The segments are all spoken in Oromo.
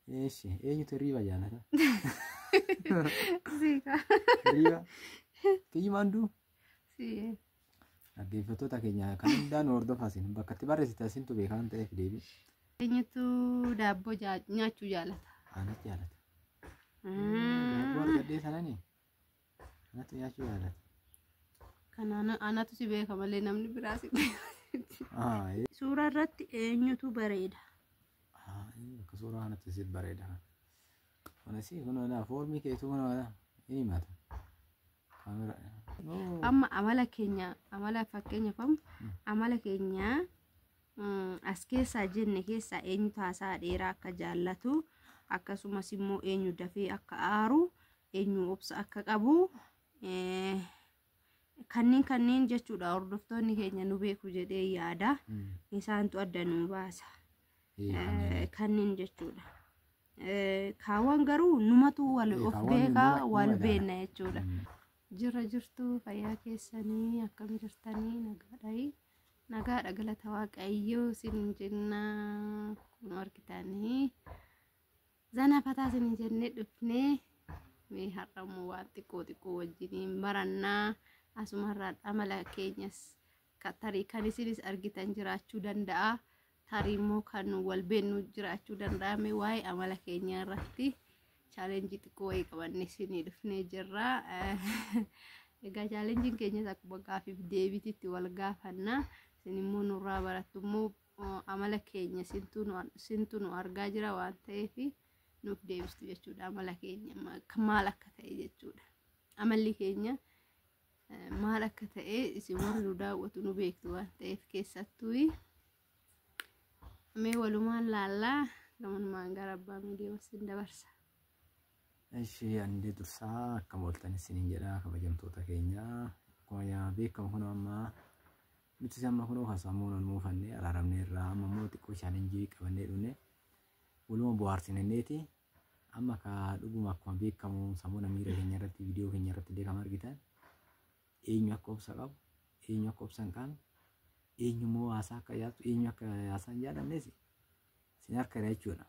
Eeshi, eenyutu hirriiba jaalata? Siika. Hirriiba? Kiyyumaan duu? Si. Dhaggeeffattoota keenya kan hundaan hordofaa isin bakka itti barreessite isintu beekaa waan ta'eef deebii. Eenyutu daabboo nyaachuu jaalata? Anatu jaalata. Daabboo argadhee sanani anatu nyaachuu jaalata. Kan anatu si beeka malee namni biraa si beeka. Ah, ee. Suuraa irratti eenyutu bareeda? Ah, akka suuraa kanatti si bareeda. Kunis kun foormii keetuu kun ni himata. Kaamera. Amma amala keenya, amala fakkeenyaaf amma amala keenya as keessaa jenne keessaa eenyutu haasaa dheeraa akka jaallatu, akkasumas immoo eenyu dafee akka aaru, eenyu obsa akka qabu, kanneen jechuudha. Hordoftoonni keenya nu beeku jedhee yaada. Isaantu adda nu baasa. Kanneen jechuudha. Kaawwan garuu numatu wal of beekaa, wal beenna jechuudha. Jirra jirtu, fayyaa keessanii akkam jirtanii? Nagaadha. Nagaadha, galata Waaqayyoo isin jenna. Kun argitanii zana fataa isin jennee dhufnee, mee har'a immoo waan xiqqoo xiqqoo wajjiniin barannaa. Asumarraan amala keenyas tarii kan isinis argitan jiraachuu danda'a. Tarii immoo kan wal beennu jiraachuu danda'a. Mee waa'ee amala keenyaa irratti challenge xiqqoo wayii qabannee isinii dhufnee jirra. Egaa challengeiin keenyas akkuma gaafiif deebititti wal gaafanna. Isin immoo nurraa barattu immoo, amala keenya sintu nu argaa jira waan ta'eef nuuf deebistu jechuudha. Amala keenya maal akka ta'e jechuudha. Amalli keenya maal akka ta'e isin warri nu daawwatu nu beektu waan ta'eef, keessattuu mee walumaan laallaa. Gamumaan gara abbaa miidiyaa isin dabarsa. Ishee ani dursaa akkam ooltan isiniin jedha, kabajamtoota keenya. Akkuma beekamu kun amma nuti amma kunoo kan sammuu nu muufannee araaramnee irraa, amma immoo xiqqoo challenge qabannee dhufne, waluma bohaarsineeti. Amma ka dhuguma akkuma beekamu sammuu miira keenya irratti, viidiyoo keenya irratti illee kan argitan, eenyu akka obsa qabu, eenyu akka obsa hin qabne, eenyu immoo haasaa akka yaatu, eenyu akka haasaa hin jaallannes isin harkadha jechuudha.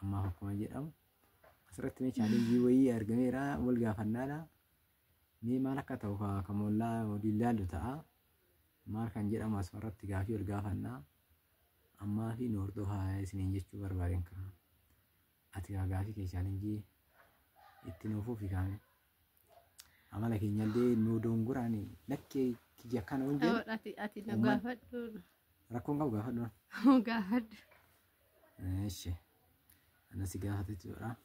Ammaaf akkuma jedhamu asirratti mee challenge wayii argameera, wal gaafannaadha. Mee maal akka ta'u kan mollaa waliin ilaallu ta'a. Maal kan jedhamu asumarratti gaafii wal gaafannaa. Ammaa fi nu hordofaa isiniin jechuu barbaadeen ka'a. Ati gaafii kee challenge itti nuuf fufi kaame. Amala keenyallee nu dongoraan lakkee kiyya kana hin jedhu. Ati na gaafadhu. Rakkoon qabu, gaafadhu. Gaafadhu. Eeshi. Ana si gaafate jechuudha.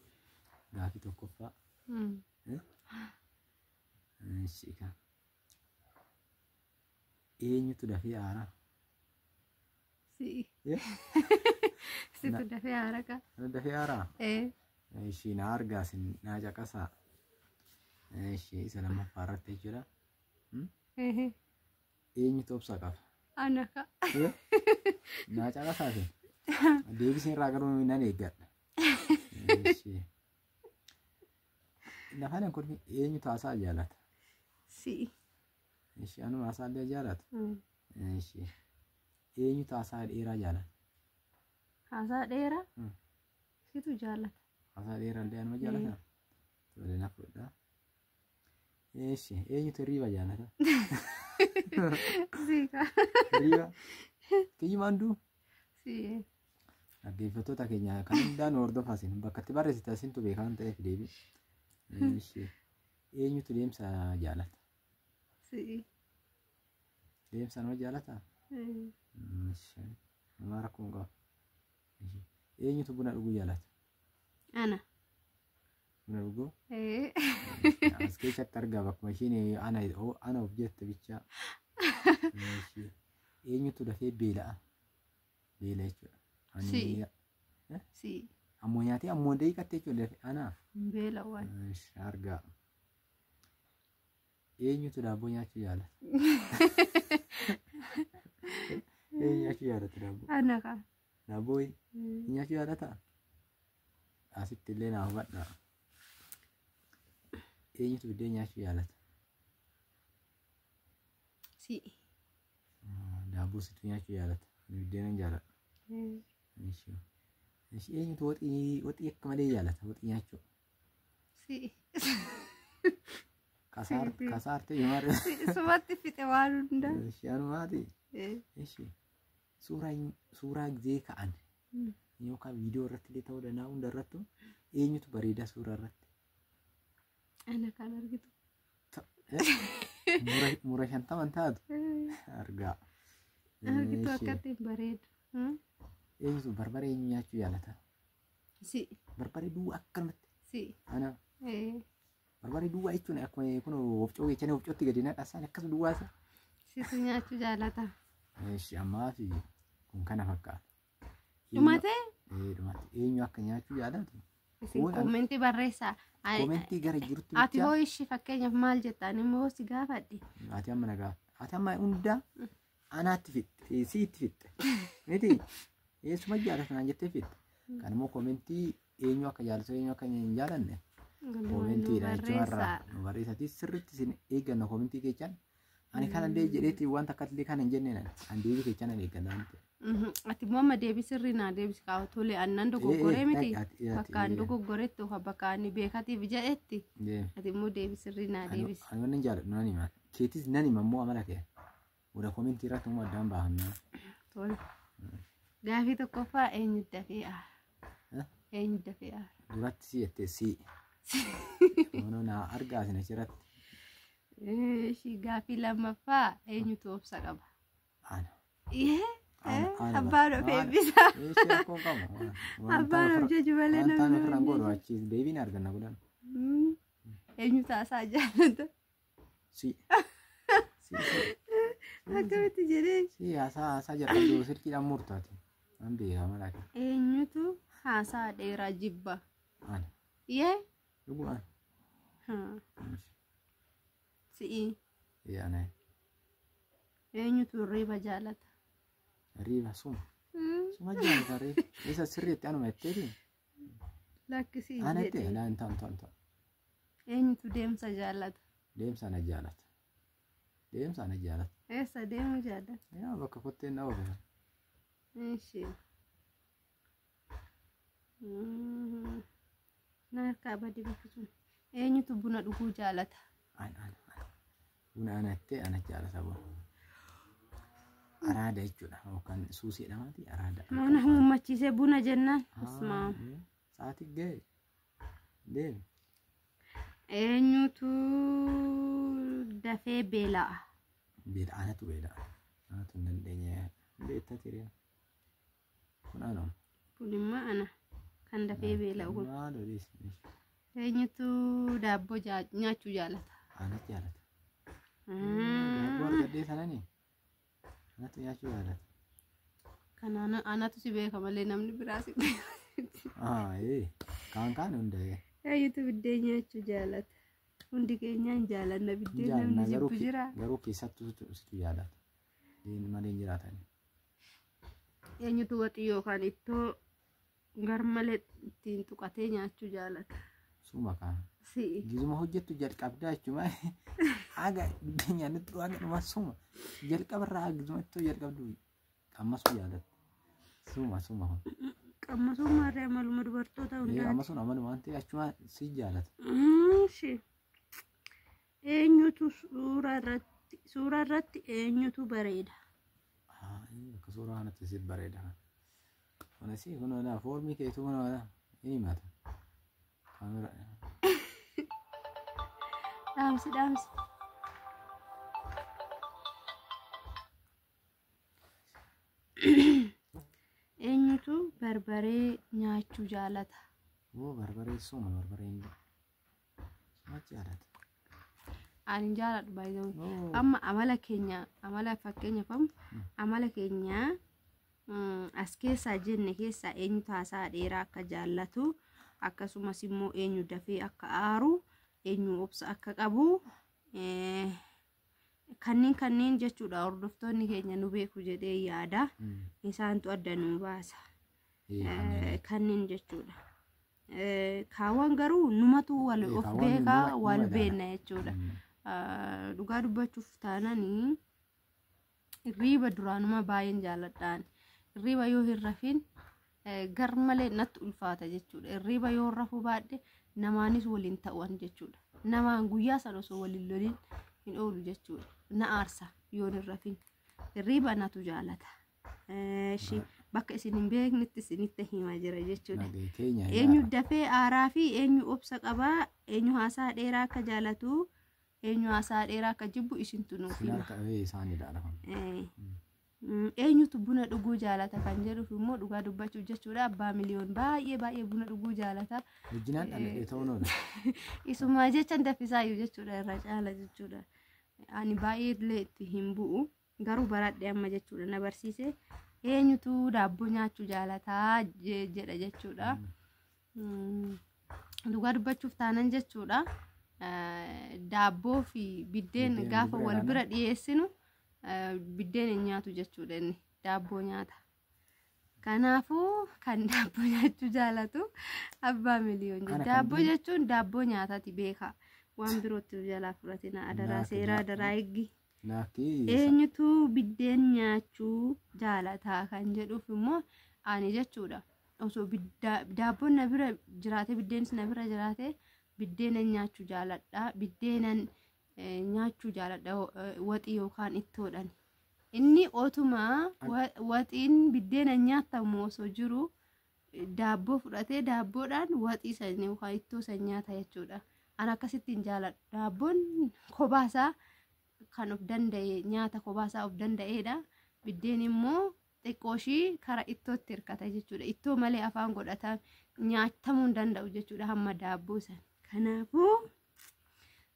Gaafii tokkoffaa. Eeshi kan. Eenyutu dafee aara? Si. Situ dafee aara ka. Ana dafee aaraa? Ee. Eeshi, na argaa sin na caqasaa. Eeshi, isa lammaffaa irratti jechuudha. Eenyutu obsa qaba? Ana ka. Na caqasaa sin. Deebiseen irraa garuu nan eeggadha. Eeshi. Lafaan kun eenyutu haasaa jaalata? Si. Eeshi, anuma haasaa illee jaalata. Eeshi. Eenyutu haasaa dheeraa jaalata? Haasaa dheeraa? Situ jaalata. Haasaa dheeraa illee anuma jaalata? Tole, na fudhaa. Eeshi, eenyutu hirriiba jaalata? Si ka. Hirriiba? Kiyyumaan duu? Si. Dhaggeeffattoota keenya kan hundaan hordofaa isin bakka itti barreessite isintu beekaa waan ta'eef deebii. Eeshi. Eenyutu deemsa jaalata? Si. Deemsa nama jaalataa? Eeshi. Namaa rakkoo hin qabu. Eenyutu buna dhuguu jaalata? Ana. Buna dhuguu? Ee. As keessatti argaa bakkuma isheen ana of jette bichaa. Eeshi. Eenyutu dafee beela'a? Beela jechuudha. Si. Si. Ammoo nyaatee ammoo daqiiqatti jechuudha dafee ana. Beela waan. Eeshi, argaa. Eenyutu daabboo nyaachuu jaalata? Eenyu nyaachuu jaalata daabboo? Ana ka. Daabboo nyaachuu jaalataa? Asitti illee naa hubadhaa. Eenyutu biddeen nyaachuu jaalata? Si. Daabboo situ nyaachuu jaalata. Ani biddeenan jaaladha. Eeshi. Eenyutu waxii akka malee jaalata waxii nyaachuu? Si'i. Kasaarte himarre. Sumatti fixe waan hunda. Ishee anumaati. Ishee suuraa gizee ka'an yookaan viidiyoo irratti illee ta'uu danda'a hunda irrattu eenyutu bareeda suuraa irratti? Ana kan argitu. Mura 50 taatu argaa. Argitu akkatti hin bareedu. Eenyutu barbaree eenyu nyaachuu jaalata? Si'i. Barbaree duwwaa akkanumatti. Si'i. Ana. Barbaree duwwaa jechuun akkuma kun wofcoo jechanii wofcootti gadi naqasan akkas duwwaa isa. Situ nyaachuu jaalata. Eeshi ammaa fi kun kana fakkaata. Dhumatee? Dhumate. Eenyu akka nyaachuu jaalatu? Isin koomentii barreessaa. Koomentii gara jirutti Ati hoo ishee fakkeenyaaf maal jettaan immoo si gaafadhe. Ati amma na gaafa. Ati amma hundaa anaatti fixxe siitti fixxe. Miti eessuma jaalatu naan jettee fixxe. Kan immoo koomentii eenyu akka jaalatu eenyu akka hin jaalanne koomentiidha jechuun nu barreessatii sirriitti isin eegganna koomentii keechaan. Ani kanallee jedheetti wanta akkasiillee kana hin jenneen ani deebii keechaan ani eegganna waan ta'eef. Ati immoo amma deebii sirrii naa deebisi kaa'u tole annan dogoggoree miti bakka an dogoggoretti yookaan bakka ani beekatiif jedhetti ati immoo deebii sirrii naa deebisi. Ani wannan jaalladhu nan hima. Keetis nan hima immoo amala kee. Booda koomentii irratti immoo addaan baafannaa. Tole. Gaafii tokkoffaa eenyu dafee aara? Eenyu dafee aara? Duratti si jettee si. Kunoo naa argaa isin achirratti. Gaafii lammaffaa eenyutu obsa qaba? Ana. Abbaan of eebbisa. Abbaan of jaju malee namni. Wantaan ofirraan godhu achi deebiin arganna godhan. Eenyu taasaa jaalata? Si. Akkamitti jedhee? Si haasaa jalqabdu silkiidhaan murtaati. An beekaa mala kee. Eenyutu haasaa dheeraa jibba? Ana. Yee? Dhugumaan. Si'i. Ee ana. Eenyutu hirriba jaalata? Riiba suma. Suma jaalata riiba. Isa sirriitti anuma jetteeti. Lakkisii Ana jettee laa hin ta'u ta'u ta'u. Eenyutu deemsa jaalata? Deemsa ana jaalata. Deemsa ana jaalata. Eessa deemu jaalata? Yaa bakka kotteen na oofe. Ishi. Na harkaa badii bakki sun. Eenyutu buna dhuguu jaalata? Ana ana ana. Buna ana jettee ana jaalata buna. Araada jechuudha yookaan suusii jedhamaati araada. Mana muummachiisee buna jennaan. Asmaa. Sa'aatii ga'e. Deemi. Eenyutu dafee beela'a? Beela anatu beela'a. Anatu hin dandeenye. Beektaa tiree. Kun anuma. Kun immoo ana. Kan dafee beela'u kun. Maal odeessi? Eenyutu daabboo nyaachuu jaalata? Anatu jaalata. Daabboo argadhee sananii. Anatu nyaachuu jaalata. Kan anatu si beeka malee namni biraa si beeka. Kaan kaan hundee. Eenyutu biddeen nyaachuu jaalata? Hundi keenyaan jaalanna biddeen namni jibbu jira. Garuu keessattuu situ jaalata. Malee hin jiraatan. Eenyutu waxii yookaan ittoo garmalee ittiin tuqatee nyaachuu jaalata? Suma kaan. Si'i. Gizuma hojjettu jalqabdaa jechuudha. Haga biddeen nyaannutti haga dhuma suma. Jalqabarraa gizuma ittoo jalqabdu qammasuu jaalata. Suma suma kun. Qammasuun maarree amaluma dubartoota hundaati. Qammasuun amaluma waan ta'eef achuma si jaalata. Eenyutu suuraa irratti eenyutu bareeda? Akka suuraa kanatti si bareeda. Kunis kun foormii keetu kun ni himata. Dhaamsi dhaamsi. Eenyutu barbaree nyaachuu jaalata? Barbaree suma barbaree suma jaalata. Ani hin jaaladhu baay'ee. Amma amala keenya amala fakkeenyaaf amala keenya as keessaa jenne keessaa eenyutu haasaa dheeraa akka jaallatu akkasumas immoo eenyu dafee akka aaru eenyu obsa akka qabu kanneen jechuudha hordoftoonni keenya nu beeku jedhee yaada. Isaantu adda nu baasa. Kanneen jechuudha. Kaawwan garuu numatu wal of beekaa wal beenna jechuudha. Dhugaa dubbachuuf taananii hirriiba duraanuma baay'een jaalladhaan. Hirriiba yoo hin rafin Gar malee natti ulfaata jechuudha. Hirriba yoo rafuu baadhe namaanis waliin ta'uan jechuudha. Namaan guyyaa sana osoo waliin loliin hin oolu jechuudha. Na aarsa yoon hin rafin. Hirriba natu jaalata. Eshi bakka isin hin beeknetti isinitti himaa jira jechuudha. Nagee keenya Eenyu dafee aaraa fi eenyu obsa qabaa, eenyu haasaa dheeraa akka jaalatu, eenyu haasaa dheeraa akka jibbu isintu nuuf Isin hima. harka isaan ilaala kun. Eenyutu buna dhuguu jaalata kan jedhuuf immoo dhugaa dubbachuuf jechuudha. Abbaa Miliyoon baay'ee baay'ee buna dhuguu jaalata. Wajjinaan dhaladhee ta'uun oola. Isumaa jechan daffisaayyuu jechuudha irra caala jechuudha. Ani baay'ee illee itti hin bu'u garuu baradhe amma jechuudha na barsiise. Eenyutu daabboo nyaachuu jaalataa jedha jechuudha. Dhugaa dubbachuuf taanan jechuudha. Daabboo fi biddeen Biddeen gaafa bira wal bira ilaala. dhiyeessinu biddeen hin nyaatu jechuudha, inni daabboo nyaata. Kanaafuu kan daabboo nyaachuu jaalatu Abbaa Miliyoon Kana jedha. kan Daabboo jechuun daabboo nyaataati beekaa. Waan birootti jalaa fudhatina adaraa Naaf seeraa adaraa eeggi. Naafti Eenyutu biddeen nyaachuu jaalataa kan jedhuuf immoo ani jechuudha. Osoo daabboon na bira jiraate, biddeenis na bira jiraate, biddeenan nyaachuu jaaladha. Biddeenan nyaachuu jaaladha waxii yookaan ittoodhaan. Inni otuma waxiin biddeena nyaatamu osoo jiru daabboo fudhatee daabboodhaan waxii san yookaan ittoo san nyaata jechuudha. Ani akkasitti hin jaaladhu. Daabboon kophaasaa kan of danda'e nyaata kophaasaa of danda'edha. Biddeen immoo xiqqoo ishii kara ittootti hirkata jechuudha. Ittoo malee afaan godhataa nyaatamuu hin danda'u jechuudha hamma daabboo san. Kanaafuu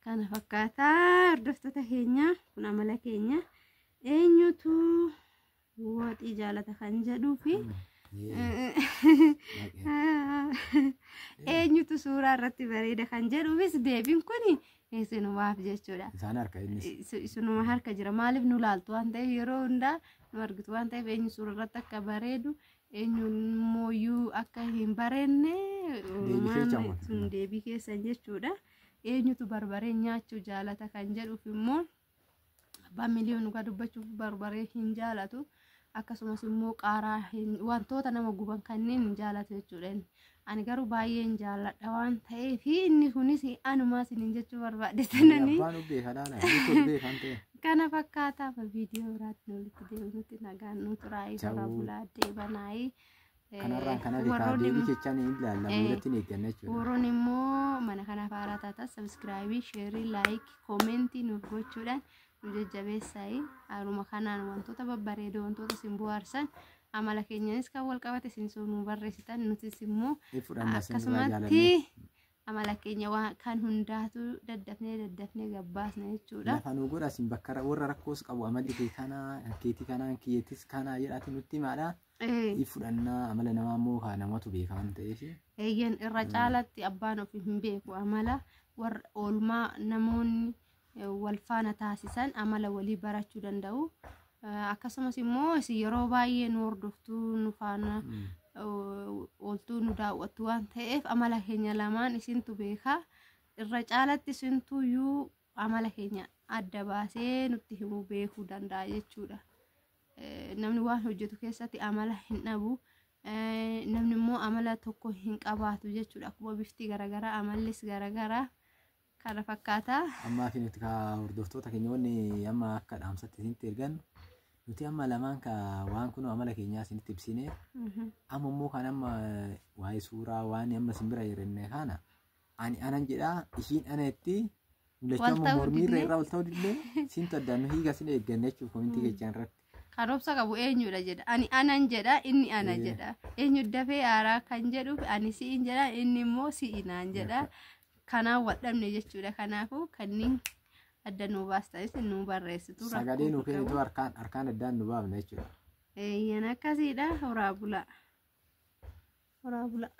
kana fakkaataa hordoftoota keenya, kun amala keenya. Eenyutu waxii jaalata kan jedhuu fi eenyutu suuraa irratti bareeda kan jedhuufis deebiin kun isinumaaf jechuudha. Isaan harka innis. Isinuma harka jira. Maaliif nu laaltu waan ta'eef, yeroo hundaa nu argitu waan ta'eef, eenyu suura irratti akka bareedu, eenyu immoo akka hin bareedne Deebii keessan kun. Sun deebii keessan jechuudha. Eenyutu barbaree nyaachuu jaalata kan jedhuuf immoo Abbaan Miliyoon dhugaa dubbachuuf barbaree hin jaalatu. Akkasumas immoo qaaraa wantoota nama guban kanneen hin jaalatu jechuudha inni. Ani garuu baay'ee hin jaaladha waan ta'eef inni kunis anumaa isiniin jechuu barbaade sananii. Abbaan beeka laala. Bitu beekan ta'e. Kana fakkaataa viidiyoo biraatti walitti deebinutti nagaan nu turaayii Ciao. tola bulaa deebanaayii. Kanarraan kana beekaa deebii kechaan hin ilaalla. Miilatti hin eegganna jechuudha. Warroon immoo mana kanaaf haaraa taatan subscribe, share, like, comment nuuf gochuudhaan nu jajjabeessaayi. Haaluma kanaan wantoota babbareedoo, wantoota isin bohaarsan, amala keenyanis kan wal qabate isin nu barreessitan, nutis immoo Fudhanna isin irraa akkasumatti jaalannee. amala keenya waan kan hundaatu daddafnee daddafnee gabbaasna jechuudha. Lafa nu godha isin bakka warra rakkoos qabu amalli kee kanaa, keetii kanaa, kiyyeettis kanaa jedhaati nutti himaadha. Fudhannaa amala namaa immoo kaa namatu beeka waan ta'eef. Eeyyan, irra caalatti abbaan ofii hin beeku amala warra oolmaa namoonni wal faana taasisan amala walii barachuu danda'u. Akkasumas immoo isin yeroo baay'ee nu hordoftuu, nu faana ooltuu, nu daawwattu waan ta'eef amala keenya lamaan isintu beeka. Irra caalatti isintuyyuu amala keenya adda baasee nutti himuu beekuu danda'a jechuudha. Namni waan hojjetu keessatti amala hin dhabu. Namni immoo amala tokko hin qabaatu jechuudha. Akkuma bifti garaagaraa amallis garaagaraa kana fakkaata. Ammaa fi nuti ka hordoftoota keenya wanni amma akka dhaamsatti isinitti ergannu, nuti amma lamaan ka waan kun amala keenyaa isinitti ibsine, amma immoo kan amma waa'ee suuraa waan amma isin bira jirenne kana ani anan jedhaa, ishiin ana itti lachuu Wal amma ta'uu mormiirra didnee. Irraa wal ta'uu didnee siintu addaan nu hiika isin eegganne jechuuf comment kechaan irratti. Kan obsa qabu eenyudha jedha. Ani anan jedha, inni ana jedha. Eenyu dafee aaraa kan jedhuuf ani si'in jedha, inni immoo si'inaan jedha. Kanaan wal dhabne jechuudha. Kanaafuu kanneen adda nuu baastanis nu barreessitu. Sagalee nu kennitu harkaan harkaan addaan nu baafna jechuudha. Eeyyan, akkasiidha. Horaa bulaa. Horaa bulaa.